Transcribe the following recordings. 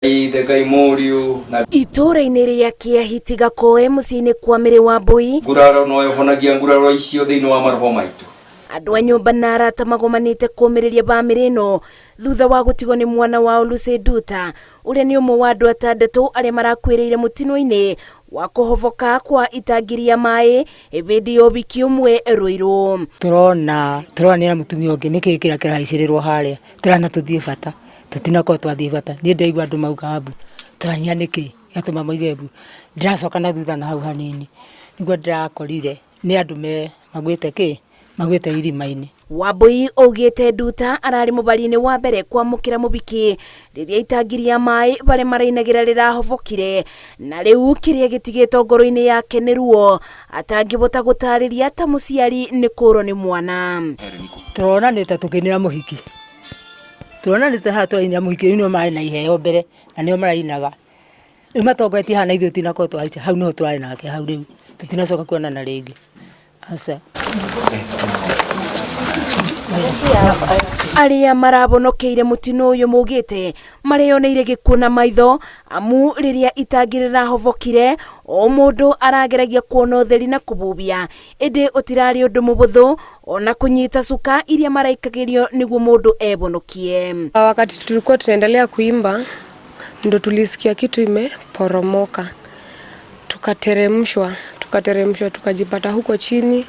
Ithe, Ngai Mũriũ na Itũũra-inĩ rĩa Kĩahiti Gakoe, mũciĩ-inĩ kwa Mĩrĩ wa Mbũi. Nguraro no ĩhonagia nguraro icio thĩinĩ wa maroho maitũ. Andũ a nyũmba na arata magomanĩte kũmĩrĩria bamĩrĩ ĩno thutha wa gũtigwo nĩ mwana wao Lucy Nduta, ũrĩa nĩ ũmwe wa andũ atandatũ arĩa marakuĩrĩire mũtino-inĩ wa kũhoboka kwa itangi rĩa maĩ hĩndĩ ya ũhiki ũmwe Ruiru. Turona turonania na mutumia ũngĩ nĩkĩ kĩrĩa kĩrahaicĩrĩrwo harĩa tũrana tũthiĩ bata tũtinakorwo twathiĩ bata. Niĩ ndaigua andũ mauga mbu, tũrania nĩkĩ gĩatũma moige mbu. Ndĩracoka na thutha na hau hanini nĩguo ndĩrakorire nĩ andũ me magwĩte kĩ magwĩte irima-inĩ. Wambui augĩte Nduta ararĩ mũbari-inĩ wa mbere kwamũkĩra mũbiki rĩrĩa itangi rĩa maĩ barĩa marainagĩra rĩrahobokire, na rĩu kĩrĩa gĩtigĩtwo ngoro-inĩ yake nĩ ruo atangĩbota gũtarĩria ta mũciari nĩ kũrwo nĩ mwana. Tũronanĩte tũkĩinĩra mũhiki, tũronanĩte haha tũrainĩra mũhiki. Rĩu nĩo marĩ na iheo mbere na nĩo marainaga rĩu matongoretie haha, na ithuĩ tũtinakorwo twahaica hau, nĩho tũrarĩ nake hau. Rĩu tũtinacoka kuonana rĩngĩ, aca. Arĩa marabonokeire mũtino ũyũ maugĩte mareyoneire gĩkuũ na maitho, amu rĩrĩa itangi rĩrahobokire o mũndũ arageragia kuona ũtheri na kũbubia, ĩndĩ ũtirarĩ ũndũ mũbũthũ ona kũnyita cuka iria maraikagĩrio nĩguo mũndũ ebonokie. Wakati tulikuwa tunaendelea kuimba ndo tulisikia kitu imeporomoka, tukateremshwa, tukateremshwa, tukajipata huko chini,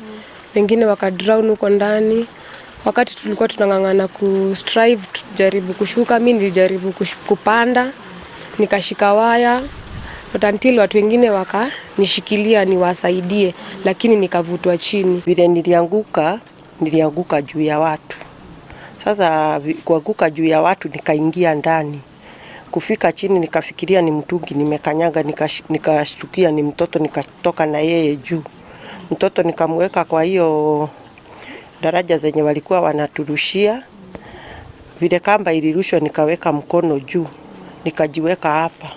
wengine wakadrown huko ndani. Wakati tulikuwa tunang'ang'ana ku strive tujaribu kushuka, mi nilijaribu kupanda, nikashika waya, but until watu wengine wakanishikilia niwasaidie, lakini nikavutwa chini. Vile nilianguka, nilianguka juu ya watu. Sasa kuanguka juu ya watu nikaingia ndani. Kufika chini nikafikiria ni mtungi nimekanyaga, nikashtukia ni mtoto, nikatoka na yeye juu. Mtoto nikamweka kwa hiyo daraja zenye walikuwa wanaturushia. Vile kamba ilirushwa nikaweka mkono juu, nikajiweka hapa,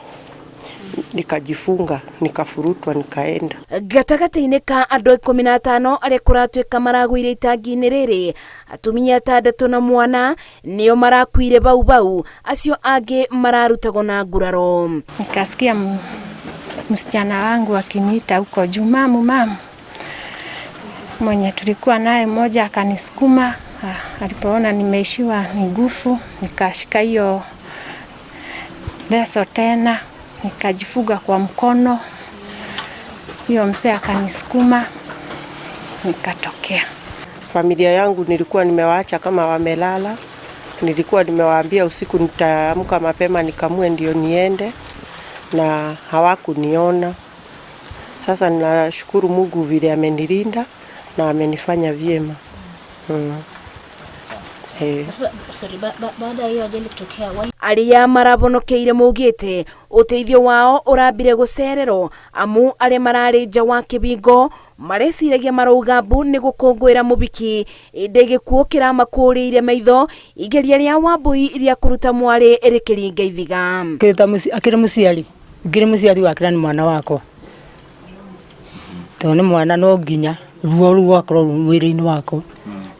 nikajifunga, nikafurutwa, nikaenda. Gatagatĩ-inĩ ka andũ 15 arĩa kũratuĩka maragũire itangi-inĩ rĩrĩ, atumia atandatũ na mwana nĩo marakuire bau bau, acio angĩ mararutagwo na nguraro. Nikasikia msichana wangu akiniita huko juu, "Mamu, mamu." Mwenye tulikuwa naye mmoja akanisukuma, alipoona nimeishiwa ni nguvu, nikashika hiyo leso tena, nikajifunga kwa mkono. Hiyo mzee akanisukuma, nikatokea. Familia yangu nilikuwa nimewaacha kama wamelala. Nilikuwa nimewaambia usiku nitaamka mapema nikamue ndio niende, na hawakuniona. Sasa ninashukuru Mungu vile amenilinda na amenifanya vyema. Sorry, baada ya hiyo ajali kutokea wale Arĩa marabonokeire maugĩte ũteithio wao ũrambire gũcererwo, amu arĩa mararĩ nja wa kĩbingo mareciragia marauga mbu nĩ gũkũngũĩra mũbiki, ĩndĩ gĩkuũ kĩramakũrĩire maitho igeria rĩa Wambui rĩa kũruta mwarĩ rĩkĩringa ithiga. Akĩrĩ mũciari, ngĩrĩ mũciari wakĩra nĩ mwana wakwa, tondũ nĩ mwana no nginya ruo rũu rwakorwo rũ mwĩrĩ-inĩ wakwa,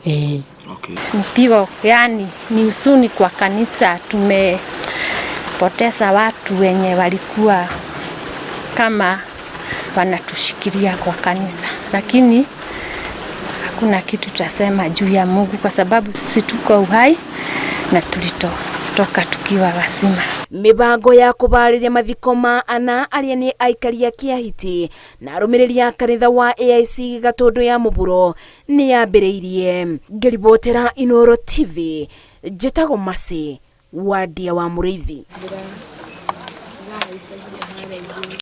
ĩĩ. Mpigo, yani ni huzuni kwa kanisa. Tumepoteza watu wenye walikuwa kama wanatushikilia kwa kanisa, lakini hakuna kitu tutasema juu ya Mungu kwa sababu sisi tuko uhai na tulitoka tukiwa wazima. Mibango ya kũbarĩria mathiko ma ana arĩa nĩ aikari a Kĩahiti na arũmĩrĩri a kanitha wa AIC Gatũndũ ya Mũburo nĩ yambĩrĩirie. Ngĩribotera Inooro TV, njĩtagwo Mercy Wandia wa Mũrĩithi.